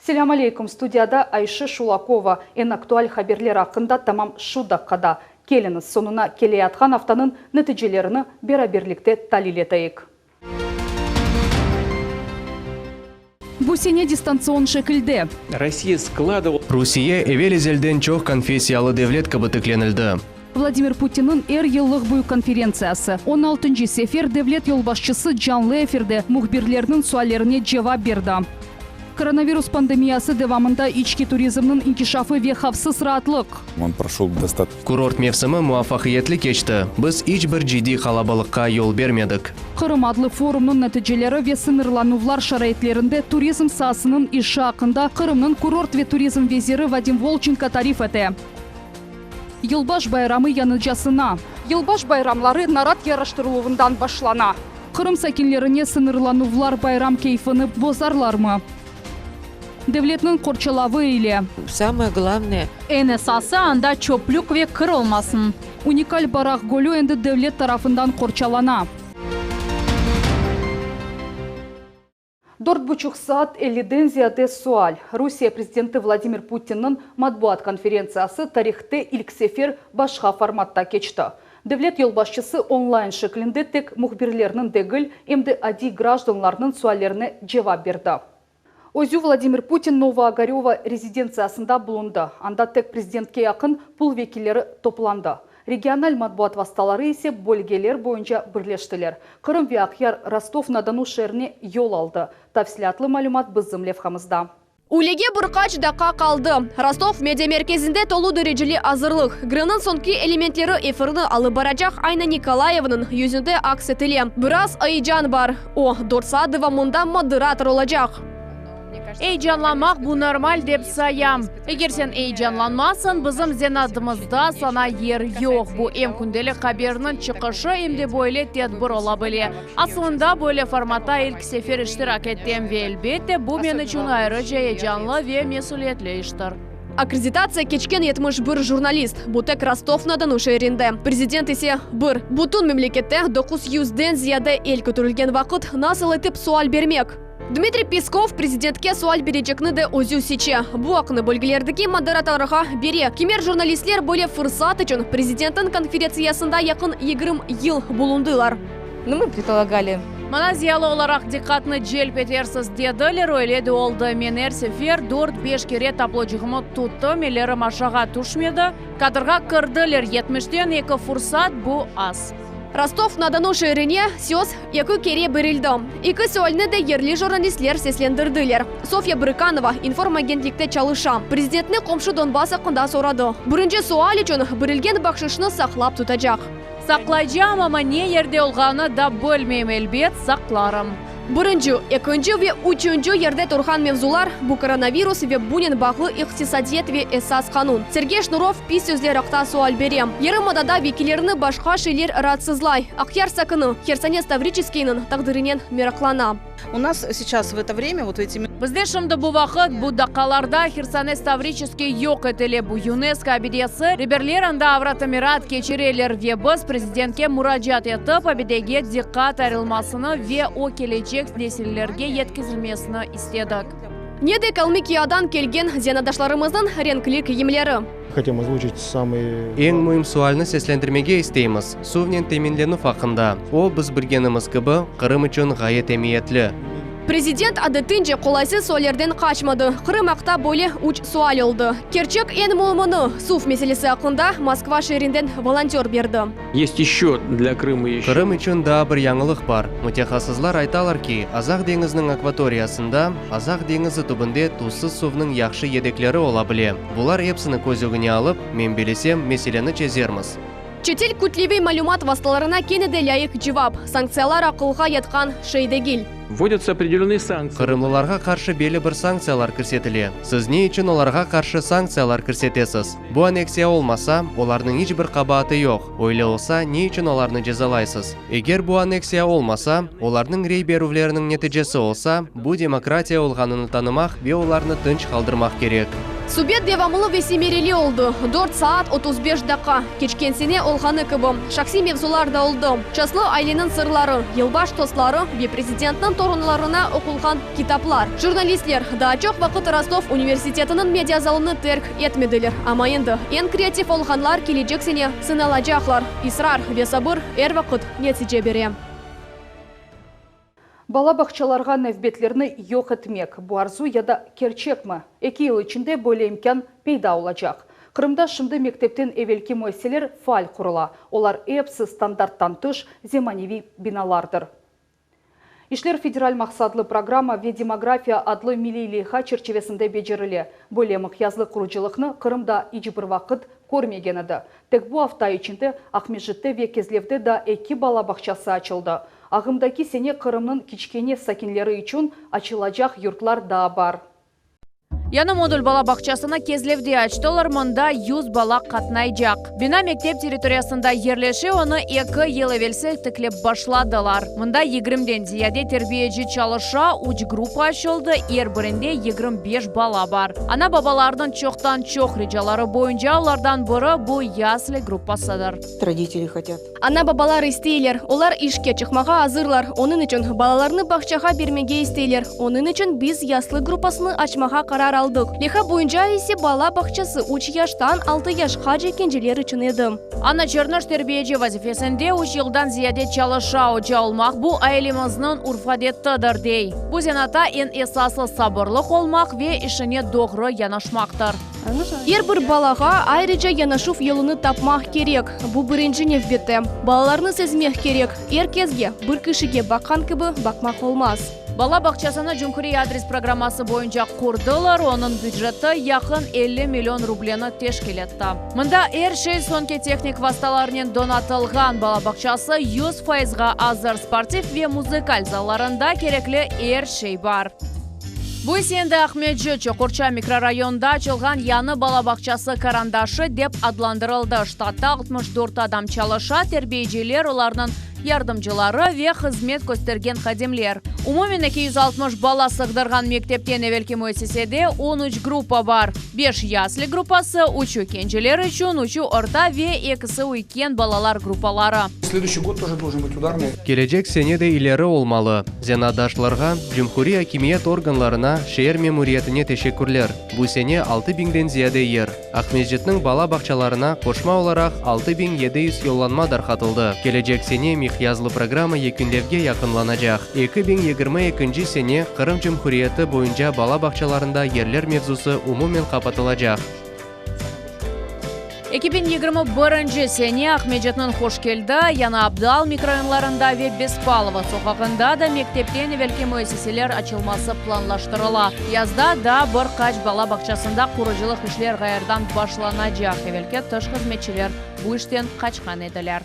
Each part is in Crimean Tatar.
Selâm aleyküm, studiyada Ayşe Şulakova. Eñ aktual haberler aqqında tamam şu daqqada. Keliñiz, soñuna keleyatqan aftanıñ neticelerini beraberlikte talil eteyik. Bu sene distantsion şekilde. Rossiya skladovı. Rusiye evel-ezelden çoq konfessiyalı devlet kibi tiklenildi. Vladimir Putinniñ er yıllıq büyük konferentsiyası, on altıncı sefer devlet yolbaşçısı canlı efirde mühbirlerniñ suallerine cevap berdi. Koronavirus pandemiyası devamında içki turizmniñ inkişafı ve havfsız raatlıq. On proşol dostat. Kurort mevsimi muvafaqiyetli keçti, biz iç bir ciddiy qalabalıqqa yol bermedik. Qırım adlı forumnıñ neticeleri ve sıñırlanuvlar şaraitlerinde turizm saasınıñ işi aqqında Qırımnıñ kurort ve turizm veziri Vadim Volçenko tarif ete. Yılbaş bayramı yanıcasına. Yılbaş bayramları narat yaraştırıluvından başlana. Qırım sakinlerine sıñırlanuvlar bayram keyfini bozarlarmı? Devletniñ qorçalavı ile. Samoye glavnoye. Eñ esası, anda çöplük ve kir olmasın. Unikal Baraq gölü endi devlet tarafından qorçalana. Dört buçuq saat elliden ziyade sual. Rusiye prezidenti Vladimir Putinniñ matbuat konferentsiyası tarihte ilk sefer başqa formatta keçti. Devlet yolbaşçısı onlayn şeklinde tek mühbirlerniñ degil, em de adiy grajdanlarnıñ suallerine cevap berdi. Özü Vladimir Putin Novo-Ogarövo rezidentsiyasında bulundı, anda tek prezidentke yaqın pul vekilleri toplandı. Regional matbuat vastaları ise bölgeler boyunca birleştiler. Qırım ve Aqyar Rostov-na-Donu şeerine yol aldı. Tafsilâtlı malümat bizim levhamızda. Üylege bir qaç daqqa qaldı. Rostov media-merkezinde tolu dereceli azırlıq. GRİN-niñ soñki elementleri efirni alıp baracaq Ayna Nikolayevanıñ yüzünde aks etile. Biraz eyecan bar. O, dört saat devamında moderator olacaq. Eyecanlanmaq, bu normal dep sayam. Eger sen eyecanlanmazsıñ, bizim zenaatımızda saña yer yoq. Bu em kündelik haberniñ çıqışı, em de böyle tedbir ola bile. Asılında, böyle formatta ilk sefer iştirak ettem ve, elbette, bu men içün ayrıca eyecanlı ve mesüliyetli iştir. Akkreditatsiya keçken 71 jurnalist, bu tek Rostov-na-Donu şeerinde, prezident ise, bir. Bütün memlekette 900-den ziyade el köterilgen vaqıt nasıl etip sual bermek? Dmitriy Peskov prezidentke sual berecekni de özü seçe. Bu aqnı bölgelerdeki moderatorlarğa bere. Kimer jurnalistler böyle fırsat içün prezidentniñ konferetsiyasında yaqın 20 yıl bulundılar. Nu, mı predpolagali. Maña ziyalı olaraq diqqatnı celp etersiz dediler, öyle de oldı. Men er sefer dört-beş kere tabloçığımı tuttım, ellerim aşağa tüşmedi. Kadrğa kirdiler, yetmişten eki fursat, bu az. Rostov-na-Donu şeerine söz eki kere berildi. Eki sualni de yerli jurnalistler seslendirdiler. Sofya Brıkanova informagentlikte çalışa. Prezidentni qomşu Donbass aqqında soradı. Birinci sual içün berilgen bahşışnı saqlap tutacaq. Saqlaycam, amma ne yerde olğanını da bilmeyim, elbet, saqlarım. Birinci, ekinci ve üçünci yerde turğan mevzular, bu koronavirus ve bunen bağlı iqtisadiyat ve esas qanun. Sergey Şnurov pis sözler aqta sual bere. Yarımadada vekillerini başqa şeyler raatsızlay. Aqyar sakini, Hersones Tavriçeskiyniñ taqdirinen meraqlana. U nas seyças v eto vremya vot eti. Bizde şimdi bu vaqıt, bu daqqalarda Hersones Tavriçeskiy yoq etile, bu UNESCO abidesi, reberler anda avrotamirat keçireler ve biz prezidentke muracaat etip, abidege diqqat ayırılmasını ve o kelecek nesillerge yetkizilmesini istedik. Ne de Kalmıkiyadan kelgen zenaatdaşlarımıznıñ renkli kiyimleri. Hotim ozvuçit samıy. Eñ müim sualni seslendirmege isteymiz, suvnen teminlenüv aqqında. O, biz bilgenimiz kibi, Qırım içün ğayet emiyetli. Prezident, adetince, qolaysız suallerden qaçmadı. Qırım aqta böyle üç sual oldı. Kerçek, eñ müimini, suv meselesi aqqında, Moskva şeerinden volontör berdi. Est eşçö dlâ Krıma eşçö. Qırım içün daa bir yañılıq bar. Mütehassıslar aytalar ki, Azaq deñiziniñ akvatoriyasında, Azaq deñizi tübünde tuzsız suvnıñ yahşı yedekleri ola bile. Bular epsini köz ögüne alıp, men bilesem, meseleni çezermiz. Çetel kütleviy malümat vastalarına kene de lâyıq cevap, sanktsiyalar aqılğa yatqan şey degil. Vvodятся opredelönnıye sanktsiyi. Qırımlılarğa qarşı belli bir sanktsiyalar kirsetile. Siz ne içün olarğa qarşı sanktsiyalar kirsetesiz? Bu anneksiya olmasa, olarnıñ iç bir qabaatı yoq, öyle olsa, ne içün olarnı cezalaysız? Eger bu anneksiya olmasa, olarnıñ rey berüvleriniñ neticesi olsa, bu demokratiya olğanını tanımaq ve olarnı tınç qaldırmaq kerek. Subet devamlı ve semereli oldı, dört saat 35 daqqa, keçken sene olğanı kibi. Şahsiy mevzular da oldı, çastlı aileniñ sırları, yılbaş tostları ve prezidentniñ torunlarına oqulğan kitaplar. Jurnalistler daa çoq vaqıt Rostov universitetiniñ mediazalını terk etmediler, amma endi eñ kreativ olğanlar kelecek sene sınalacaqlar. İsrar ve sabır er vaqıt netice bere. Bala bağçalarğa nevbetlerni yoq etmek, bu arzu ya da kerçekmi? Eki yıl içinde böyle imkân peyda olacaq. Qırımda şimdi mektepten evelki müessiseler faal qurula. Olar episi standarttan tış zemaneviy binalardır. İşler federal maqsatlı programma ve Demografiya adlı milliy leyha çerçivesinde becerile. Böyle mıqyaslı qurucılıqnı Qırım da iç bir vaqıt körmegen edi. Tek bu afta içinde Aqmescitte ve Kezlevde daa eki bala bağçası açıldı. Ağımdaki sene Qırımnıñ kiçkene sakinleri içün açılacaq yurtlar daa bar. Yañı modul bala bağçasını Kezlevde açtılar, mında 100 bala qatnaycaq. Bina mektep territoriyasında yerleşe, onı eki yıl evelsi tiklep başladılar. Mında yigirmiden ziyade terbiyeci çalışa, üç gruppa açıldı, er birinde 25 bala bar. Ana-babalarnıñ çoqtan-çoq ricaları boyunca olardan biri bu yasli gruppasıdır. Rodители хотят. Ana-babalar isteyler, olar işke çıqmağa azırlar, onıñ içün balalarnı bağçağa bermege isteyler. Onıñ içün biz yaslı gruppasını açmağa qarar aldıq. Leyha boyunca ise bala bağçası üç yaştan altı yaşqace kenceler içün edi. Anna Çernış terbiyeci vazifesinde üç yıldan ziyade çalışa. Oca olmaq bu ailemizniñ urf-adetidir, dey. Bu zenatta eñ esası sabırlıq olmaq ve işine doğru yanaşmaqtır. Er bir balağa ayrıca yanaşuv yolunı tapmaq kerek. Bu birinci nevbette. Balalarnı sezmek kerek. Er kesge bir kişige baqqan kibi baqmaq olmaz. Bala bağçasını Cumhuriy adres programması boyunca qurdılar, onıñ büceti yaqın 50 million rubleni teşkil etti. Mında er şey soñki tehnik vastalarnen donatılğan, bala bağçası 100 fayızğa azır, sportiv ve muzıkal zallarında kerekli er şey bar. Bu ise endi Aqmescit, Çoqurça mikrorayonında açılğan yañı bala bağçası Karandaşı dep adlandırıldı. Ştatta 64 adam çalışa, terbiyeciler, olarnıñ yardımcıları ve hızmet köstergen hadimler. Umumen 260 bala sığdırğan mektepten evelki müessisede 13 gruppa bar, beş yasli gruppası, üçü kenceler içün, üçü orta ve ekisi üyken balalar gruppaları. Следующий год тоже должен быть ударный. Kelecek sene de ileri olmalı. Zenaatdaşlarğa, cumhuriy akimiyet organlarına, şeer memuriyetine teşekkürler. Bu sene altı biñden ziyade yer, Aqmescitniñ bala bağçalarına qoşma olaraq 6700 yollanma darqatıldı. Kelecek sene miqyaslı programma yekünlevge yaqınlanacaq. 2022 sene Qırım Cumhuriyeti boyunca bala bağçalarında yerler mevzusı umumen qapatılacaq. 2021 sene Aqmescitniñ Hoşkeldi, Yañı Abdal mikrorayonlarında ve Bespalova soqağında da mektepten evelki müessiseler açılması planlaştırıla. Yazda daa bir qaç bala bağçasında qurucılıq işler ğayrıdan başlanacaq. Evelki tış hızmetçiler bu işten qaçqan ediler.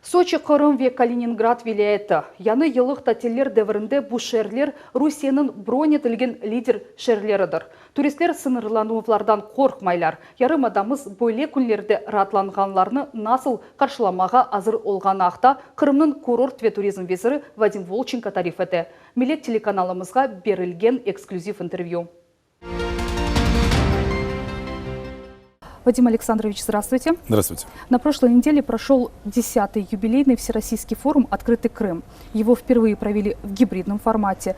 Soçi, Qırım ve Kaliningrad vilâyeti. Yañı yıllıq tatiller devrinde bu şeerler Rusiyeniñ bron etilgen lider şeerleridir. Turistler sıñırlanuvlardan qorqmaylar. Yarımadamız böyle künlerde raatlanğanlarnı nasıl qarşılamağa azır olğanı aqta Qırımnıñ kurort ve turizm veziri Vadim Volçenko tarif ete. Millet telekanalımızğa berilgen eksklüziv intervyü. Вадим Александрович, здравствуйте. Здравствуйте. На прошлой неделе прошел 10-й юбилейный Всероссийский форум «Открытый Крым». Его впервые провели в гибридном формате.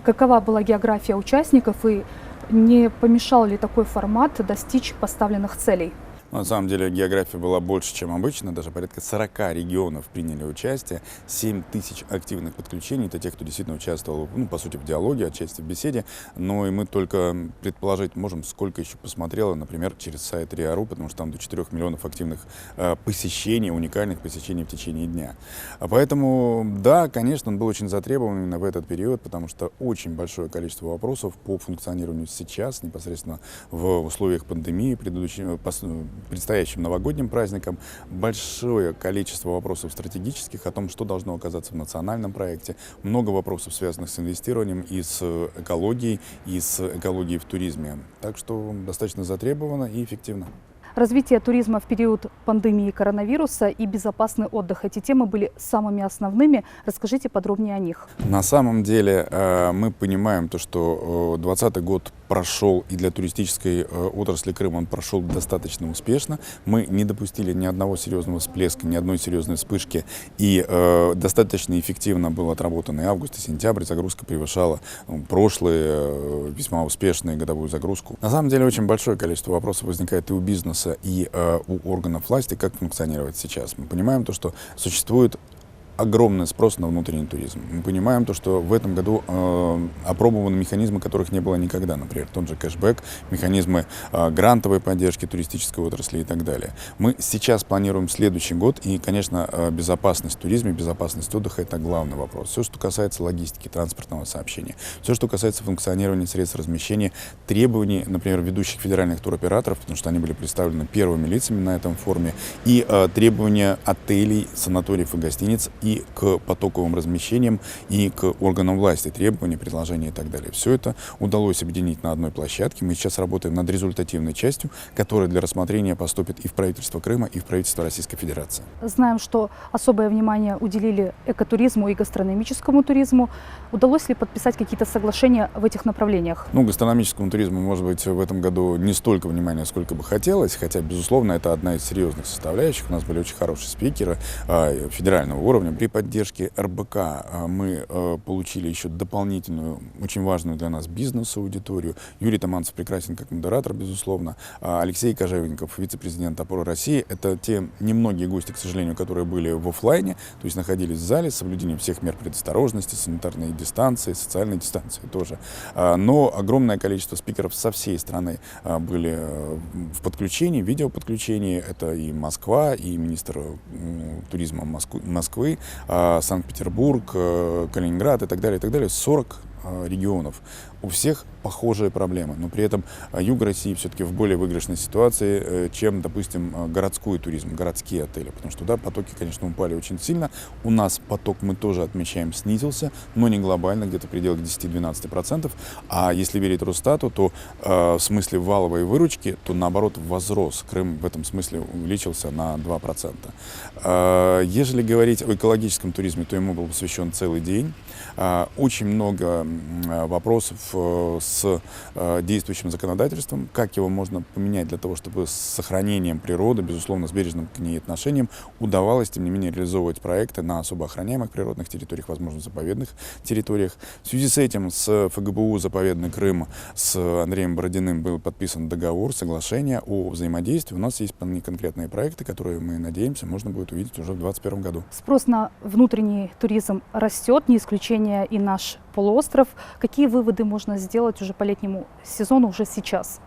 Какова была география участников и не помешал ли такой формат достичь поставленных целей? На самом деле география была больше, чем обычно. Даже порядка 40 регионов приняли участие. 7 тысяч активных подключений. Это те, кто действительно участвовал, ну, по сути, в диалоге, отчасти в беседе. Но и мы только предположить можем, сколько еще посмотрело, например, через сайт РИА.ру, потому что там до 4 миллионов активных э, посещений, уникальных посещений в течение дня. А поэтому, да, конечно, он был очень затребован именно в этот период, потому что очень большое количество вопросов по функционированию сейчас, непосредственно в условиях пандемии, предыдущим, э, предстоящим новогодним праздникам, большое количество вопросов стратегических о том, что должно оказаться в национальном проекте, много вопросов, связанных с инвестированием и с экологией, и с экологией в туризме. Так что достаточно затребовано и эффективно. Развитие туризма в период пандемии коронавируса и безопасный отдых. Эти темы были самыми основными. Расскажите подробнее о них. На самом деле э, мы понимаем то, что 2020 год прошел и для туристической э, отрасли Крыма он прошел достаточно успешно. Мы не допустили ни одного серьезного всплеска, ни одной серьезной вспышки. И э, достаточно эффективно был отработан и август, и сентябрь. Загрузка превышала ну, прошлые э, весьма успешные годовую загрузку. На самом деле очень большое количество вопросов возникает и у бизнеса, и э, у органов власти, как функционировать сейчас. Мы понимаем то, что существует огромный спрос на внутренний туризм. Мы понимаем то, что в этом году э, опробованы механизмы, которых не было никогда. Например, тот же кэшбэк, механизмы э, грантовой поддержки туристической отрасли и так далее. Мы сейчас планируем следующий год, и, конечно, э, безопасность в туризме, безопасность отдыха – это главный вопрос. Все, что касается логистики, транспортного сообщения, все, что касается функционирования средств размещения, требований, например, ведущих федеральных туроператоров, потому что они были представлены первыми лицами на этом форуме, и э, требования отелей, санаториев и гостиниц и к потоковым размещениям, и к органам власти, требования, предложения и так далее. Все это удалось объединить на одной площадке. Мы сейчас работаем над результативной частью, которая для рассмотрения поступит и в правительство Крыма, и в правительство Российской Федерации. Знаем, что особое внимание уделили экотуризму и гастрономическому туризму. Удалось ли подписать какие-то соглашения в этих направлениях? Ну, гастрономическому туризму, может быть, в этом году не столько внимания, сколько бы хотелось, хотя, безусловно, это одна из серьезных составляющих. У нас были очень хорошие спикеры э, федерального уровня. При поддержке РБК а, мы э, получили еще дополнительную, очень важную для нас бизнес-аудиторию. Юрий Таманцев прекрасен как модератор, безусловно. А Алексей Кожевников, вице-президент «Опоры России». Это те немногие гости, к сожалению, которые были в офлайне, то есть находились в зале с соблюдением всех мер предосторожности, санитарной дистанции, социальной дистанции тоже. А, но огромное количество спикеров со всей страны а, были э, в подключении, видеоподключении. Это и Москва, и министр туризма Москвы, а, Санкт-Петербург, э, Калининград и так далее, и так далее. 40 регионов. У всех похожие проблемы, но при этом э, юг России все-таки в более выигрышной ситуации, э, чем, допустим, э, городской туризм, городские отели, потому что туда потоки, конечно, упали очень сильно. У нас поток, мы тоже отмечаем, снизился, но не глобально, где-то в пределах 10-12%. А если верить Росстату, то в смысле валовой выручки, то наоборот возрос. Крым в этом смысле увеличился на 2%. Ежели говорить о экологическом туризме, то ему был посвящен целый день. Очень много вопросов с э, действующим законодательством, как его можно поменять для того, чтобы с сохранением природы, безусловно, с бережным к ней отношением, удавалось, тем не менее, реализовывать проекты на особо охраняемых природных территориях, возможно, заповедных территориях. В связи с этим с ФГБУ «Заповедный Крым» с Андреем Бородиным был подписан договор, соглашение о взаимодействии. У нас есть вполне конкретные проекты, которые, мы надеемся, можно будет увидеть уже в 2021 году. Спрос на внутренний туризм растет, не исключение и наш полуостров. Какие выводы можно сделать уже по летнему сезону уже сейчас?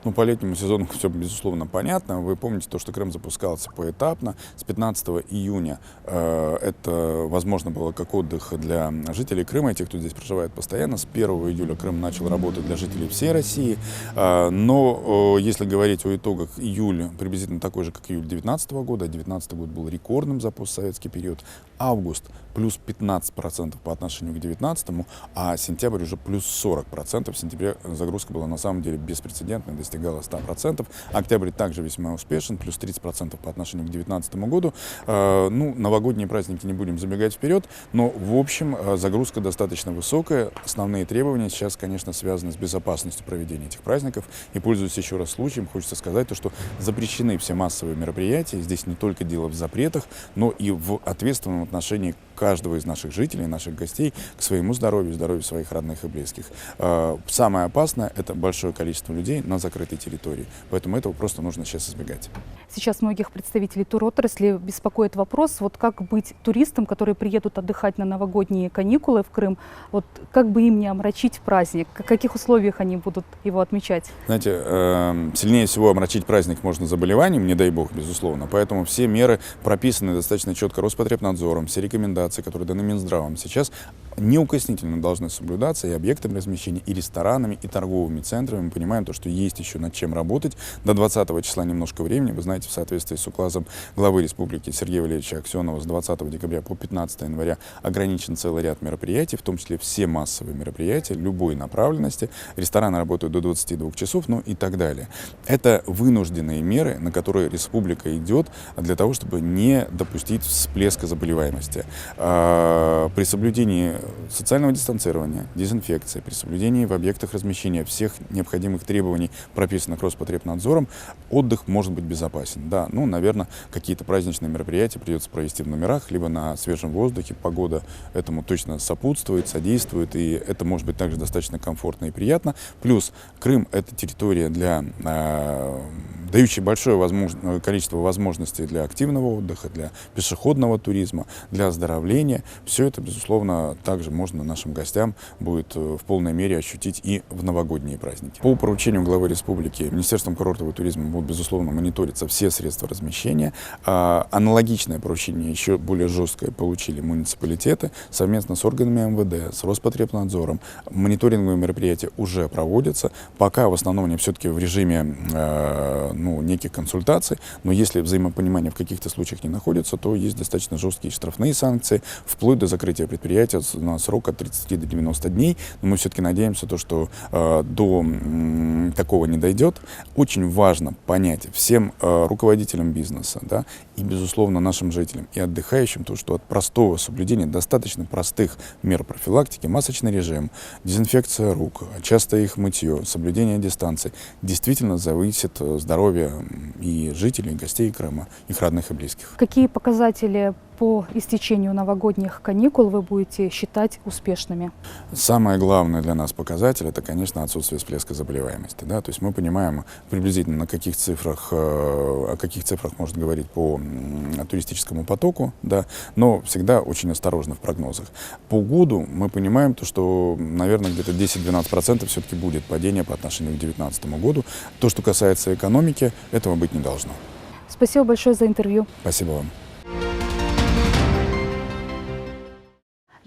Ну, по летнему сезону все, безусловно, понятно. Вы помните то, что Крым запускался поэтапно. С 15 июня э, это возможно было как отдых для жителей Крыма и тех, кто здесь проживает постоянно. С 1 июля Крым начал работать для жителей всей России. Э, но э, если говорить о итогах, июль приблизительно такой же, как июль 2019 года. 2019 год был рекордным за постсоветский период. Август плюс 15% по отношению к 2019, а сентябрь уже плюс 40%. В сентябре загрузка была на самом деле беспрецедентной, достигала 100%. Октябрь также весьма успешен, плюс 30% по отношению к 2019 году. Э, ну, новогодние праздники не будем забегать вперед, но в общем э, загрузка достаточно высокая. Основные требования сейчас, конечно, связаны с безопасностью проведения этих праздников. И пользуясь еще раз случаем, хочется сказать то, что запрещены все массовые мероприятия. Здесь не только дело в запретах, но и в ответственном отношении каждого из наших жителей, наших гостей к своему здоровью, здоровью своих родных и близких. Э, самое опасное – это большое количество людей на закрытой территории. Поэтому этого просто нужно сейчас избегать. Сейчас многих представителей туротрасли беспокоит вопрос, вот как быть туристам, которые приедут отдыхать на новогодние каникулы в Крым, вот как бы им не омрачить праздник, в каких условиях они будут его отмечать? Знаете, эм, сильнее всего омрачить праздник можно заболеванием, не дай бог, безусловно. Поэтому все меры прописаны достаточно четко Роспотребнадзором, все рекомендации, которые даны Минздравом, сейчас Неукоснительно должны соблюдаться и объектами размещения, и ресторанами, и торговыми центрами. Мы понимаем то, что есть еще над чем работать. До 20 числа немножко времени. Вы знаете, в соответствии с указом главы республики Сергея Валерьевича Аксенова с 20 декабря по 15 января ограничен целый ряд мероприятий, в том числе все массовые мероприятия любой направленности. Рестораны работают до 22 часов, ну и так далее. Это вынужденные меры, на которые республика идет для того, чтобы не допустить всплеска заболеваемости. А, при соблюдении социального дистанцирования, дезинфекции, при соблюдении в объектах размещения всех необходимых требований, прописанных Роспотребнадзором, отдых может быть безопасен. Да, ну, наверное, какие-то праздничные мероприятия придется провести в номерах, либо на свежем воздухе. Погода этому точно сопутствует, содействует, и это может быть также достаточно комфортно и приятно. Плюс Крым – это территория для э, дающая большое возможно, количество возможностей для активного отдыха, для пешеходного туризма, для оздоровления. Все это, безусловно, также можно нашим гостям будет э, в полной мере ощутить и в новогодние праздники. По поручению главы республики Министерством курортного туризма будут, безусловно, мониториться все средства размещения. А, аналогичное поручение, еще более жесткое, получили муниципалитеты совместно с органами МВД, с Роспотребнадзором. Мониторинговые мероприятия уже проводятся. Пока в основном они все-таки в режиме э, ну, неких консультаций, но если взаимопонимание в каких-то случаях не находится, то есть достаточно жесткие штрафные санкции, вплоть до закрытия предприятия на срок от 30 до 90 дней. Но мы все-таки надеемся, то, что э, до м, такого не дойдет. Очень важно понять всем э, руководителям бизнеса, да, и, безусловно, нашим жителям и отдыхающим, то, что от простого соблюдения достаточно простых мер профилактики, масочный режим, дезинфекция рук, частое их мытье, соблюдение дистанции, действительно зависит э, здоровье и жителей, и гостей Крыма, их родных и близких. Какие показатели по истечению новогодних каникул вы будете считать успешными? Самое главное для нас показатель – это, конечно, отсутствие всплеска заболеваемости. Да? То есть мы понимаем приблизительно, на каких цифрах, э, о каких цифрах можно говорить по туристическому потоку, да? но всегда очень осторожно в прогнозах. По году мы понимаем, то, что, наверное, где-то 10-12% все-таки будет падение по отношению к 2019 году. То, что касается экономики, этого быть не должно. Спасибо большое за интервью. Спасибо вам.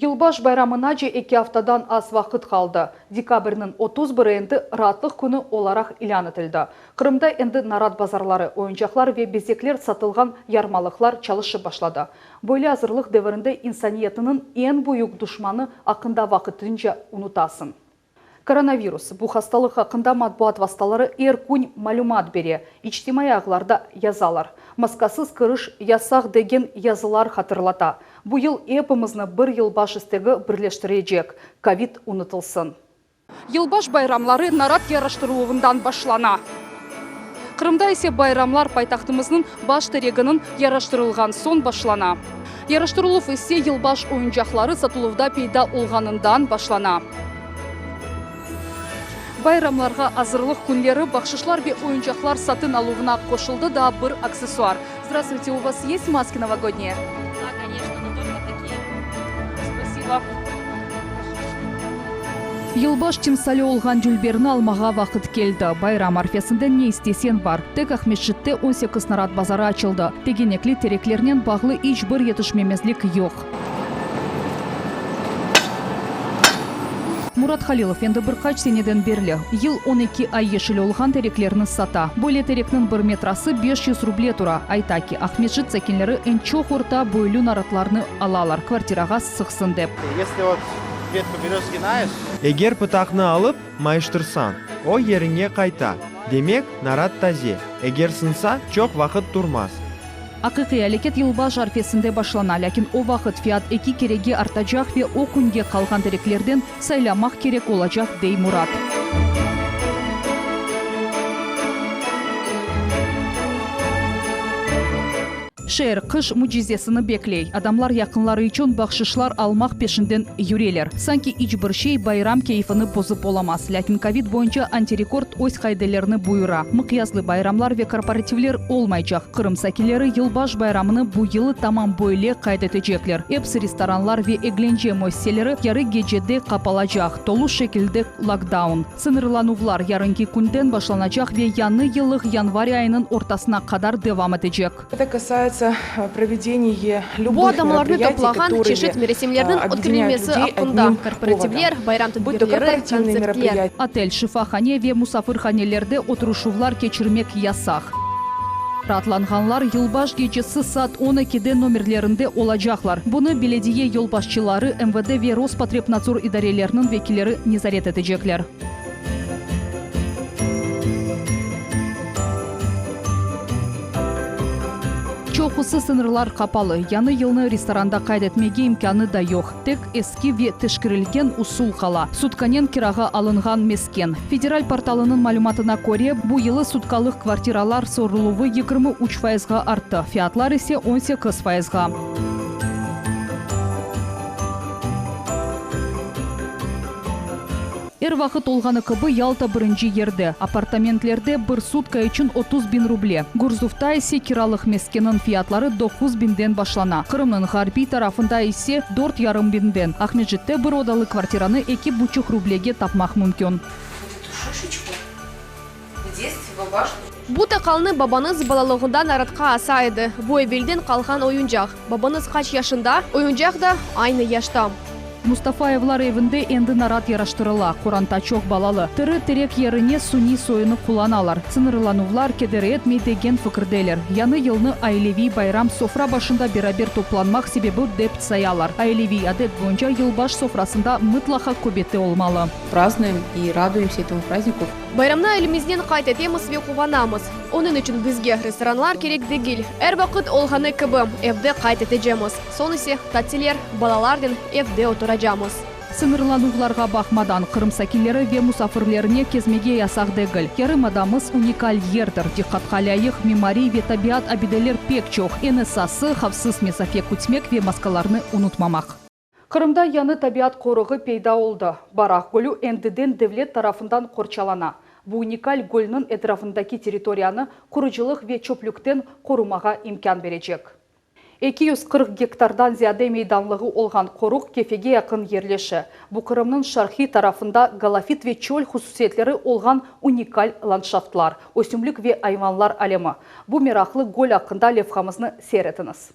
Yılbaş bayramınace eki aftadan az vaqıt qaldı. Dekabrniñ 31-i endi raatlıq künü olaraq ilân etildi. Qırımda endi narat bazarları, oyuncaqlar ve bezekler satılğan yarmalıqlar çalışıp başladı. Böyle azırlıq devirinde insaniyetniñ eñ büyük duşmanı aqqında vaqtınca unutasıñ. Koronavirus, bu hastalıq aqqında matbuat vastaları er kün malümat bere, içtimaiy ağlarda yazalar. Maskasız kiriş yasaq degen yazılar hatırlata. Bu yıl epimizni bir yılbaş istegi birleştirecek, kovid unutılsın. Yılbaş bayramları narat yaraştırıluvından başlana. Qırımda ise bayramlar paytahtımıznıñ baş tereginiñ yaraştırılğan soñ başlana. Yaraştırıluv ise yılbaş oyuncaqları satıluvda peyda olğanından başlana. Bayramlarğa azırlıq künleri bahşışlar ve oyuncaqlar satın aluvına qoşuldı daa bir aksessuar. Здравствуйте, у вас есть маски новогодние? Да, конечно, но только такие. Спасибо. Yılbaş timsali olğan dülberni almağa vaqıt keldi. Bayram arfesinde ne isteseñ bar. Tek Aqmescitte 18 narat bazarı açıldı. Tegenekli tereklernen bağlı iç bir yetişmemezlik yoq. Murat Halilov endi bir qaç seneden berli yıl 12 ay yeşil olğan tereklerni sata. Böyle terekniñ bir metrası 500 ruble tura. Ayta ki, Aqmescit sakinleri eñ çoq orta boylu naratlarnı alalar, kvartirağa sığsın dep. Если вот ветку берешь, сгинаешь, Eger pıtaqnı alıp mayıştırsañ, o yerine qayta. Demek, narat taze. Eger sınsa, çoq vaqıt turmaz. Aqiqiy areket yılbaş arfesinde başlana, lâkin o vaqıt fiyat eki kerege artacaq ve o künge qalğan tereklerden saylamaq kerek olacaq, dey Murat. Şeer qış mücizesini bekley. Adamlar yaqınları içün bahşışlar almaq peşinden yüreler. Sanki iç bir şey bayram keyfini bozıp olamaz. Lâkin kovid boyunca antirekord öz qaidelerini buyura. Mıqyaslı bayramlar ve korporativler olmaycaq. Qırım sakinleri yılbaş bayramını bu yılı tamam böyle qayd etecekler. Episi restoranlar ve eglence müessiseleri yarı gecede qapalacaq, tolu şekilde lokdaun. Sıñırlanuvlar yarınki künden başlanacaq ve yañı yıllıq yanvar ayınıñ ortasına qadar devam etecek. Это касается. касается проведения Bu любых adamlarnı мероприятий, toplağan которые çeşit merasimlerniñ объединяют ötkerilmesi людей aqqında, одним korporativler, поводом. bayram Будь то tedbirleri, корпоративные kontsertler. мероприятия, Otel, şifahane ve musafirhanelerde oturışuvlar keçirmek yasaq. Raatlanğanlar yılbaş gecesi saat on ekide nomerlerinde olacaqlar. Bunı belediye yolbaşçıları, MVD ve Rospotrebnadzor idareleriniñ vekilleri nezaret etecekler. Çoqusı sıñırlar qapalı, yañı yılnı restoranda qayd etmege imkânı da yoq. Tek eski ve teşkerilgen usul qala, sutkanen kirağa alınğan mesken. Federal portalınıñ malümatına köre, bu yılı sutkalıq kvartiralar soruluvı 23 fayızğa arttı, fiyatlar ise 18 fayızğa. Er vaqıt olğanı kibi, Yalta birinci yerde. Apartamentlerde bir sutka içün 30 biñ ruble, Gurzufta ise kiralıq meskenniñ fiyatları 9 biñden başlana, Qırımnıñ ğarbiy tarafında ise dört yarım biñden. Aqmescitte bir odalı kvartiranı eki buçuq rublege tapmaq mümkün. Bu taqalnı babañız balalığında naratqa asa edi. Bu evelden qalğan oyuncaq. Babañız qaç yaşında, oyuncaq da aynı yaşta. Mustafayevlar evinde endi narat yaraştırıla. Qoranta çoq balalı. Tiri terek yerine suniy soyunı qullanalar. Sıñırlanuvlar keder etmey degen fikirdeler. Yañı yılnı aileviy bayram sofra başında beraber toplanmaq sebebi dep sayalar. Aileviy adet boyunca yılbaş sofrasında mıtlaqa köbete olmalı. Празднуем и радуемся этому празднику. Bayramnı ailemiznen qayd etemiz ve quvanamız. Onıñ içün bizge restoranlar kerek degil. Er vaqıt olğanı kibi, evde qayd etecemiz. Soñ ise tatiller, balalarnen evde oturacamız. Sıñırlanuvlarğa baqmadan, Qırım sakinleri ve musafirlerine kezmege yasaq degil. Yarımadamız unikal yerdir, diqqatqa lâyıq mimariy ve tabiat abideler pek çoq. Eñ esası, havfsız mesafe kütmek ve maskalarnı unutmamaq. Qırımda yañı tabiat qoruğı peyda oldı. Baraq gölü endiden devlet tarafından qorçalana. Bu unikal gölniñ etrafındaki territoriyanı qurucılıq ve çöplükten qorumağa imkân berecek. 240 gektardan ziyade meydanlığı olğan qoruq Kefege yaqın yerleşe. Bu Qırımnıñ şarqiy tarafında galofit ve çöl hususiyetleri olğan unikal landşaftlar, ösümlik ve ayvanlar alemi. Bu meraqlı göl aqqında levhamıznı seyir etiñiz.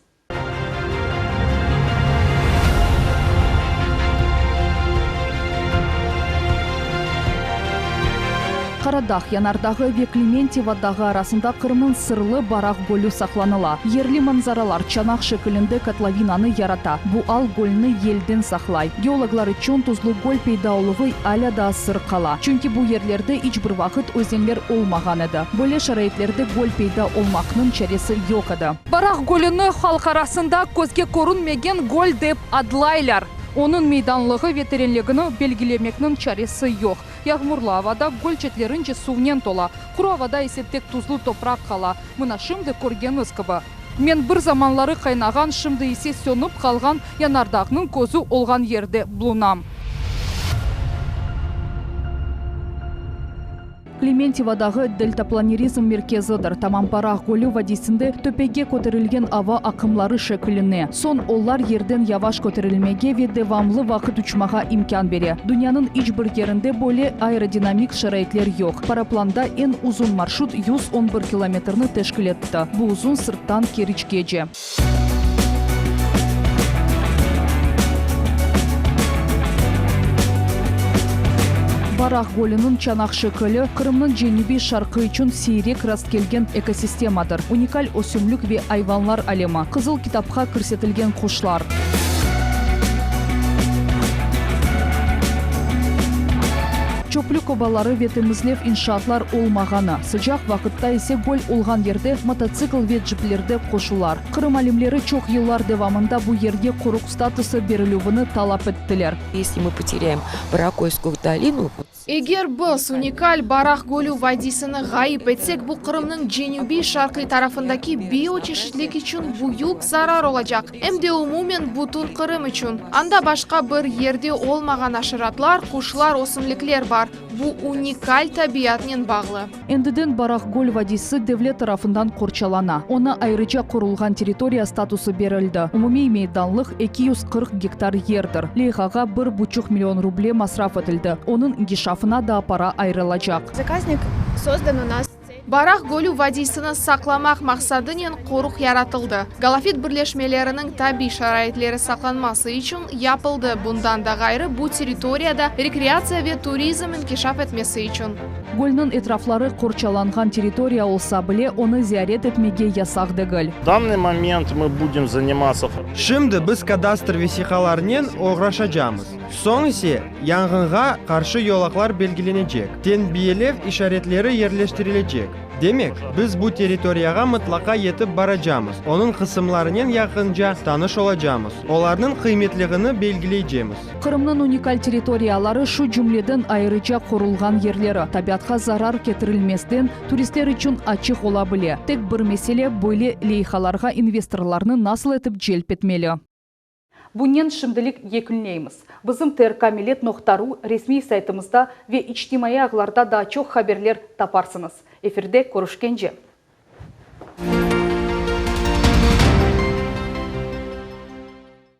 Qaradağ yanardağı ve Klementyevo dağı arasında Qırımnıñ sırlı Baraq gölü saqlanıla. Yerli manzaralar çanaq şekilinde kotlovinanı yarata. Bu al gölni yelden saqlay. Geologlar içün tuzlu göl peyda oluvı alâ daa sır qala. Çünki bu yerlerde iç bir vaqıt özenler olmağan edi. Böyle şaraitlerde göl peyda olmaqnıñ çaresi yoq edi. Baraq gölüni halq arasında közge körünmegen göl dep adlaylar. Onıñ meydanlığı ve terenligini belgilemekniñ çaresi yoq. Yağmurlı avada göl çetlerince suvnen tola, quru avada ise tek tuzlu topraq qala, mına şimdi körgeniñiz kibi. Men bir zamanları qaynağan, şimdi ise sönip qalğan yanardağnıñ közü olğan yerde bulunam. Klementyevo dağı deltaplanerizm merkezidir, tamam Baraq gölü vadiysinde töpege köterilgen ava aqımları şekilline. Soñ olar yerden yavaş köterilmege ve devamlı vaqıt uçmağa imkân bere. Dünyanıñ iç bir yerinde böyle aerodinamik şaraitler yoq. Paraplanda eñ uzun marşrut 111 kilometrni teşkil etti, bu uzun sırttan Keriçkece. Baraq gölüniñ çanaq şekili, Qırımnıñ cenübiy-şarqı içün siyrek rastkelgen ekosistemadır, unikal ösümlik ve ayvanlar alemi, Qızıl kitapqa kirsetilgen quşlar. Çöplük obaları ve temizlev inşaatlar olmağanı, sıcaq vaqıtta ise göl olğan yerde mototsikl ve ciplerde qoşular. Qırım alimleri çoq yıllar devamında bu yerge qoruq statusı berilüvini talap ettiler. Esli mı poterâem Baragölskую dolinu. Eger biz unikal Baraq gölü vadiysini ğayıp etsek, bu Qırımnıñ cenübiy-şarqiy tarafındaki bioçeşitlik içün büyük zarar olacaq, em de umumen bütün Qırım içün. Anda başqa bir yerde olmağan aşeratlar, quşlar, ösümlikler bar. Bu unikal tabiatnen bağlı. Endiden Baraq göl vadiysi devlet tarafından qorçalana. Oña ayrıca qorulğan territoriya statusı berildi. Umumiy meydanlıq 240 gektar yerdir. Leyhağa bir buçuq million ruble masraf etildi. Onıñ inkişafına da para ayırılacaq. Zakaznik sozdan u nas. Baraq gölü vadiysini saqlamaq maqsadınen qoruq yaratıldı. Galofit birleşmeleriniñ tabiy şaraitleri saqlanması içün yapıldı, bundan da ğayrı, bu territoriyada rekreatsiya ve turizm inkişaf etmesi içün. Gölniñ etrafları qorçalanğan territoriya olsa bile, onı ziyaret etmege yasaq degil. В данный момент мы будем заниматься. Şimdi biz kadastr vesiqalarınen oğraşacamız. Soñ ise yanğınğa qarşı yolaqlar belgilenecek, tenbiyelev işaretleri yerleştirilecek. Demek, biz bu territoriyağa mıtlaqa yetip baracamız, onıñ qısımlarınen yaqınca tanış olacamız, olarnıñ qıymetliğini belgileycemiz. Qırımnıñ unikal territoriyaları, şu cümleden ayrıca qorulğan yerleri, tabiatqa zarar ketirilmezden turistler içün açıq ola bile. Tek bir mesele, böyle leyhalarğa investorlarnı nasıl etip celp etmeli. Bunen şimdilik yekünleymiz. Bizim trkmillet.ru resmiy saytımızda ve içtimaiy ağlarda daa çoq haberler taparsıñız. Efirde körüşkence!